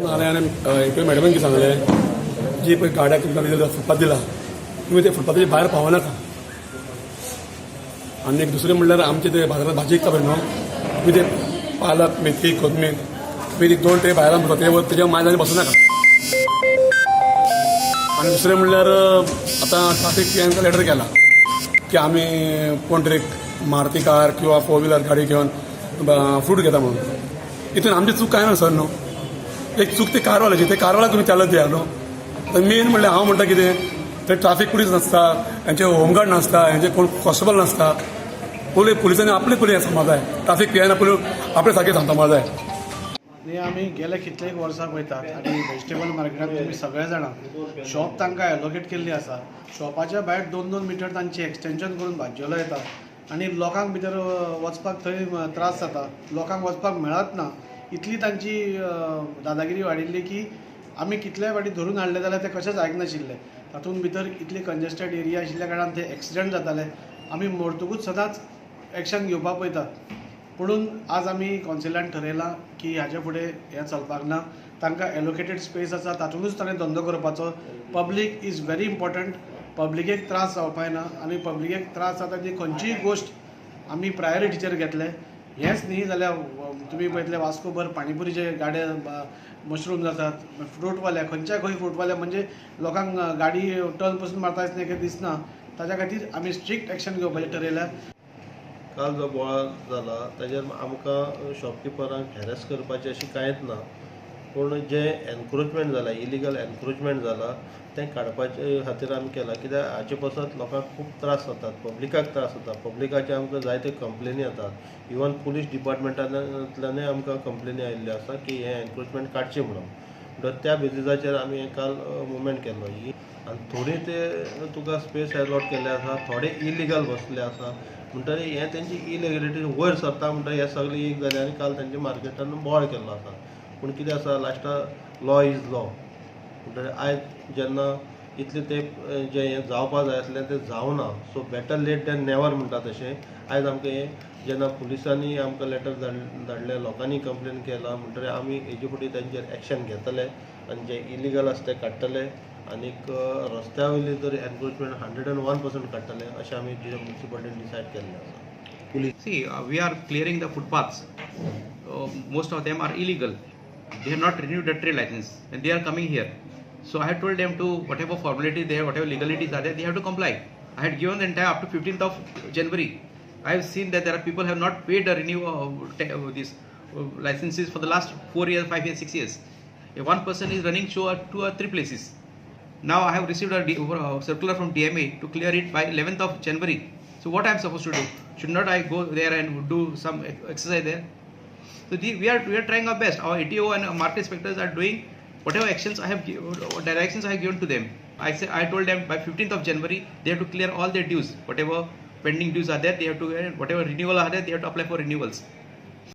हांवें आनी मॅडमान कितें सांगलें, जी पळय गाड्याक तुमकां दिला फुटपाथ दिला, तुमी ते फुटपाथाचे भायर पावनाका. आनी एक दुसरें म्हणल्यार आमचे ते बाजारात भाजी विकता पळय न्हू तुमी, ते पालक, मेथी, कोथमीर, तुमी ती दोन ट्रे भायर आमकां ते तेज्या मायलांनी बसूं नाका. आनी दुसरें म्हणल्यार आतां ट्राफीक पी लेटर केला की आमी कोण तरी मारुती कार किंवा फोर व्हिलर गाडी घेवन फ्रूट घेता म्हणून. हितून आमची चूक कांय ना सर न्हू. एक चूक ते कारवाल्याची, ते कारवाला तुमी चालत दिया न्हू. मेन म्हणल्यार हांव म्हणटा कितें, ते ट्राफीक पुलीस नासता, हेंचे होमगार्ड नासता, हेंचे कोण कॉन्स्टेबल नासता. पुलिसांनी आपले पुलीस सांबाळ जाय, ट्राफीक पी आयन आपले सारके सांबाळ जाय. न्ही, आमी गेले कितलेक वर्सां पळयतात आनी व्हेजिटेबल मार्केटात तुमी सगळे जाणां, शॉप तांकां एलोकेट केल्ली आसा. शॉपाच्या भायर 2-2 मिटर तांची एक्सटेंशन करून भाजयोलो येता आनी लोकांक भितर वचपाक थंय त्रास जाता, लोकांक वचपाक मेळत ना. इतली तांची दादागिरी वाडिल्ली की आमी कितलेय फावटी धरून हाडले जाल्यार ते कशेंच आयकनाशिल्ले. तातूंत भितर इतली कंजेस्टेड एरिया आशिल्ल्या कारणान ते एक्सिडंट जाताले. आमी मरतकूच सदांच एक्शन घेवपाक पळयतात, पुणून आज आमी कौन्सिलान ठरयलां की हाजे फुडें हें चलपाक ना. तांकां एलोकेटेड स्पेस आसा, तातुंतूच ताणें धंदो करपाचो. Public is very important. पब्लिकेक त्रास जावपाक जायना आनी पब्लिकेक त्रास जाता ती खंयचीय गोश्ट आमी प्रायोरिटीचेर घेतले. हेंच न्ही जाल्यार तुमी पळयतले, वास्कोभर पाणीपुरीचे गाडे, मशरूम जातात, फ्रूटवाले, खंयच्या खंय फ्रूटवाले, म्हणजे लोकांक गाडी टर्न पसून मारता आसतना कितें दिसना. ताच्या खातीर आमी स्ट्रिक्ट एक्शन घेवपाचें ठरयलां. काल जो बोवाळ जाला ताजेर आमकां शॉपकिपरांक हॅरेस करपाचें अशें कांयच ना, पूण जें एनक्रोचमेंट जालां, इलिगल एनक्रोचमेंट जालां, तें काडपाचे खातीर आमी केलां. कित्याक हाचे पासत लोकांक खूब त्रास जातात, पब्लिकाक त्रास जाता. पब्लिकाचे आमकां जायते कंप्लेनी येतात. इवन पुलीस डिपार्टमेंटांतल्यानूय आमकां कंप्लेनी आयिल्ल्यो आसा की हें एनक्रोचमेंट काडचें म्हणून. म्हणटकच त्या बेजिसाचेर आमी हें काल मुवमेंट केल्लो ही. आनी थोडी ते तुका स्पेस एलॉट केल्ले आसा, थोडे इलिगल बसले आसा. म्हणटरी हें तेंची इलिगलिटी वयर सरता. म्हणटरी हे सगळे एक जाले आनी काल तेंच्या मार्केटान बोवाळ केल्लो आसा. पूण कितें आसा, लास्टाक लॉ is law. म्हणटरी आयज जेन्ना इतले तेंप जें हें जावपा जाय आसलें तें जावना, so better late than never म्हणटा तशें आयज आमकां हें जेन्ना पुलिसांनी आमकां लेटर धाडलें, लोकांनी कंप्लेन केला, म्हणटरी आमी हेजे फुडें तेंचेर एक्शन घेतले आनी जे इलिगल आसा ते काडटले आनीक रस्त्या वयली जर एनक्रोचमेंट 101% काडटले अशें आमी म्युनिसिपालिटीन डिसायड केल्लें आसा. Police. See, we are clearing the footpaths. Most of them are illegal. They have not renewed the trade license and they are coming here. So I had told them to whatever formality they have, whatever legalities are there, they have to comply. I had given them time up to 15th of January. I have seen that there are people have not paid the renew these licenses for the last 4 years, 5 years, 6 years. If one person is running show at two or three places. Now I have received a circular from DMA to clear it by 11th of January. So what I am supposed to do? Should not I go there and do some exercise there? So we are trying our best. Our ATO and market inspectors are doing whatever actions I have directions I have given to them. I told them by 15th of January they have to clear all their dues. Whatever pending dues are there, they have to, whatever renewal are there, they have to apply for renewals.